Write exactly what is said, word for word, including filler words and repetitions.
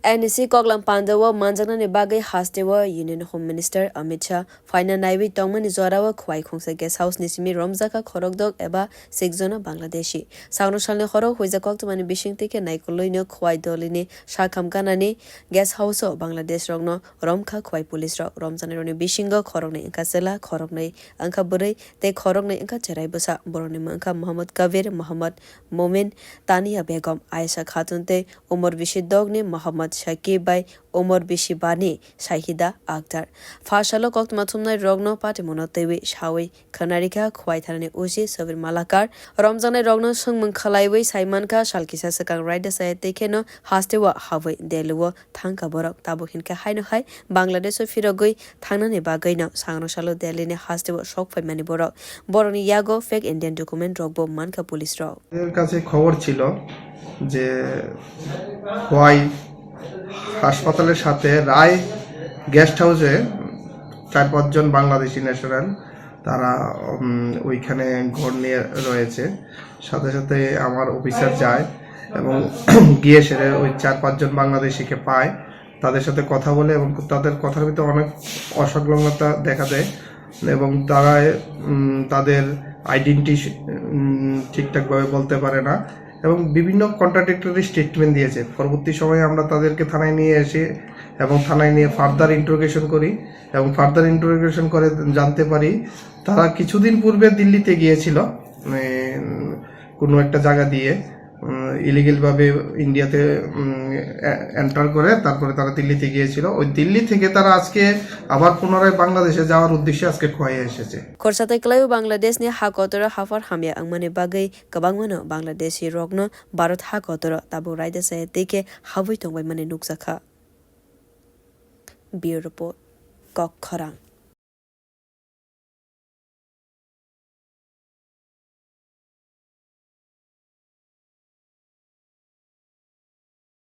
N E C koklam pandao manjaknani bagwi hasteo Union Home Minister Amit Shah phaina naiwi tongmani jorao Khwai Khongsa Guest House ni simi romjakha khorokdok eba sikjona Bangladeshi. Sangrong salni horo huijak koktwmani bisingtwi khe naikolwino Khwai Dolini sakham ganani guest house o Bangladesh rokno romkha Khwai police rok. Romjaknairokni bisingo khoroknwi wngkha chwla, khoroknwi wngkha bwrwi tei khoroknwi wngkha cherai bwsa. Borokni mung wngkha Mohammad Kabir, Mohammad Momin, Tania Begum, Aisha Khatun tei Umor bisi dokni Mohammad Shakib bai umor bisi bani Shahida Akhtar. Pha salo koktwma thumnai rokno patimungno twiwi sawi khwnarikha Khwai thanani O C Sabir Malakar. Romjaknai rokno swngmung khwlaiwi saimankha sal kisa swkang raida chaya tei kheno hasteo habwi Delhi o thangkha borok. Tabuk hinkhe haino hai Bangladesh o phirogwi thangnani bagwino sangrong salo Delhi ni hasteo sok phaimani borok. Borokni yago fake Indian document rokbo mankha police rok. তাদের কাছে খবর ছিল যে খোয়াই হাসপাতালের সাথে রায় গেস্ট হাউসে চার পাঁচজন বাংলাদেশি ন্যাশনাল তারা, উম, ওইখানে ঘর নিয়ে রয়েছে। সাথে সাথে আমার অফিসার যায় এবং গিয়ে সেরে ওই চার পাঁচজন বাংলাদেশিকে পায়, তাদের সাথে কথা বলে এবং তাদের কথার ভিতরে অনেক অসংলগ্নতা দেখা দেয় এবং তারা, উম, তাদের আইডেন্টিটি, উম, ঠিকঠাকভাবে বলতে পারে না এবং বিভিন্ন কন্ট্রাডিক্টরি স্টেটমেন্ট দিয়েছে। পরবর্তী সময়ে আমরা তাদেরকে থানায় নিয়ে আসি এবং থানায় নিয়ে ফার্দার ইন্টারোগেশন করি এবং ফার্দার ইন্টারোগেশন করে জানতে পারি তারা কিছুদিন পূর্বে দিল্লিতে গিয়েছিল, উম, কোনো একটা জায়গা দিয়ে, উম, ইলিগাল ভাবে ইন্ডিয়াতে, উম, এ-, এন্টার করে তারপরে তারা দিল্লিতে গিয়েছিল। ওই দিল্লি থেকে তারা আজকে আবার পুনরায় বাংলাদেশে যাওয়ার উদ্দেশ্যে আজকে খোয়াইয়ে এসেছে। Khorsa tei kwlaio Bangladesh ni ha kotoro haphar hamya wngmani bagwi kwbangmano Bangladeshi rokno Bharat ha kotoro tabuk raida chaya tei khe habwi tongbaimani nukjakha. Bureau Report, Kok Khorang.